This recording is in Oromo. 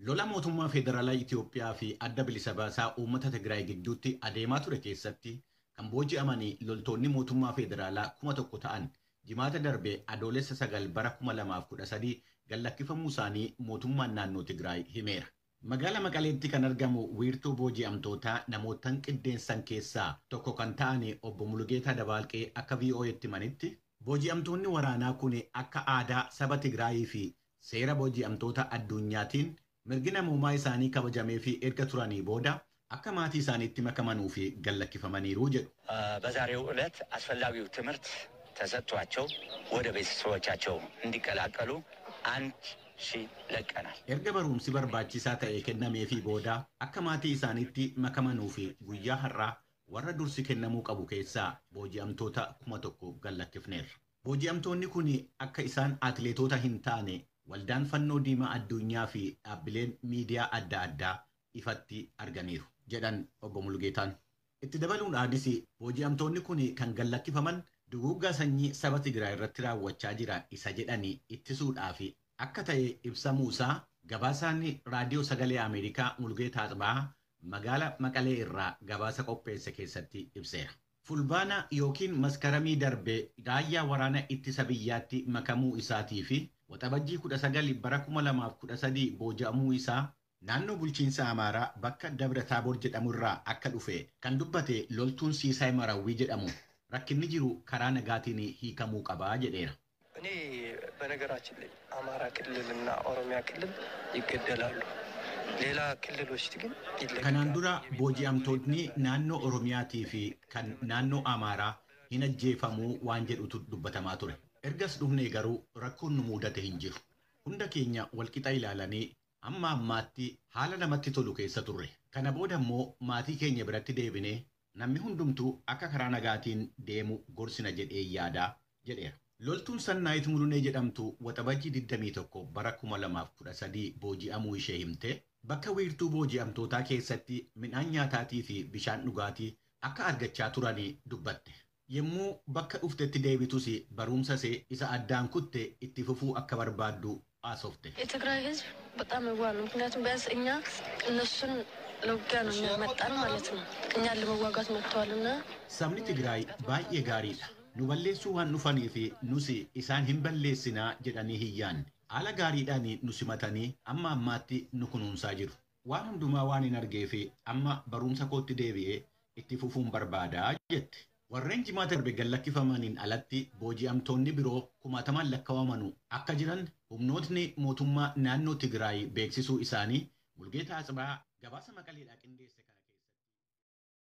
Lola mootummaa Federaalaa Itiyoophiyaa fi adda bilisa baasaa uummata Tigraay gidduutti adeemaa ture keessatti kan booji'amanii loltoonni mootummaa Federaalaa 1000 ta'an jimaata darbe Adoolessa 9 bara 2013 gallakkifamuu isaanii mootummaan naannoo Tigraay himeera. Magaala Maqaleetti kan argamu wiirtuu booji'amtootaa namootaan qindeessan keessaa tokko kan ta'an obbo Mulugeetaa Dabaalqee akka VOA'tti himanitti, booji'amtoonni waraanaa kun akka aadaa saba Tigraayii fi seera booji'amtoota addunyaatiin mirgi namoomaa isaanii kabajamee fi erga turanii booda akka maatii isaaniitti makamanuu fi gallakkifamaniiru jedhu. በዛሬው ዕለት አስፈላጊው ትምህርት ተሰጥቷቸው ወደ ቤተሰቦቻቸው እንዲቀላቀሉ 1000 ለቀናል። Erga barumsi barbaachisaa ta'e kennameefii booda akka maatii isaaniitti makamanuu fi guyyaa har'aa warra dursi kennamuu qabu keessaa booji'amtoota 1000 gallakkifneerra. Booji'amtoonni kun akka isaan atileetota hin taane waldaan fannoo diimaa addunyaa fi dhaabbileen miidiyaa adda addaa ifatti arganiiru jedhan obbo Mulgeetaan. Itti dabaluudhaanis booji'amtoonni kun kan gallakkifaman duguuggaa sanyii saba Tigraay irratti raawwachaa jira isa jedhanii ittisuudhaaf akka ta'e ibsamuusaa gabaasaan raadiyoo sagalee Ameerikaa Mulgeetaa Xibaa magaala Maqalee irraa gabaasa qopheesse keessatti ibseera. Fulbaana yookiin maskaramii darbe raayyaa waraana ittisa biyyaatti makamuu isaatii fi waxabajjii 19 bara 2013 booji'amuu isaa naannoo bulchiinsa Amaaraa bakka Dabra Taaboor jedhamu irraa akka dhufe kan dubbate loltuun Siisaay Marawwii jedhamu rakkinni jiru karaa nagaatiin hiikamuu qabaa jedheera. እኔ በነገራችን ላይ አማራ ክልል እና ኦሮሚያ ክልል ይገደላሉ። ሌላ ክልሎች ግን ይለቀቃሉ። Kanaan dura booji'amtoonni naannoo Oromiyaatii fi kan naannoo Amaaraa hin ajjeefamuu waan jedhutu dubbatamaa ture. Ergas dhufnee garuu rakkoon nu mudate hin jiru. Hunda keenya walqixa ilaalanii amma ammaatti haala namatti tolu keessa turre. Kana booda immoo maatii keenya biratti deebinee namni hundumtuu akka karaa nagaatiin deemu gorsina jedhee yaadaa jedheera. Loltuun Sannaayit Mulunee jedhamtu waxabajjii 21 bara 2013 booji'amuu ishee himte bakka wiirtuu booji'amtootaa keessatti midhaan nyaataatii fi bishaan dhugaatii akka argachaa turanii dubbatte. Yommuu bakka dhuftetti deebitus barumsa ishee isa addaan kutte itti fufuu akka barbaaddu haasofte. የትግራይ ህዝብ በጣም የዋህ ነው። ምክንያቱም ቢያንስ እኛ እነሱን ለውጊያ ነው የሚመጣን ማለት ነው። እኛን ለመዋጋት መጥተዋል እና Sabni Tigraay baay'ee gaariidha. Nu balleessuu waan dhufanii fi nus isaan hin balleessinaa jedhanii hin yaanne. Haala gaariidhaan nu simatanii amma ammaatti nu kunuunsaa jiru. Waan hundumaa waan hin argee fi amma barumsa kootti deebi'ee itti fufuun barbaadaa jette. Warreen jimaata darbe gallakkifamaniin alatti booji'amtoonni biroo kumaatamaan lakkaawamanu akka jiran humnootni mootummaa naannoo Tigraay beeksisuu isaanii Mulgeetaa Atsibaa gabaasa Maqaleedhaa qindeesse kana keessatti.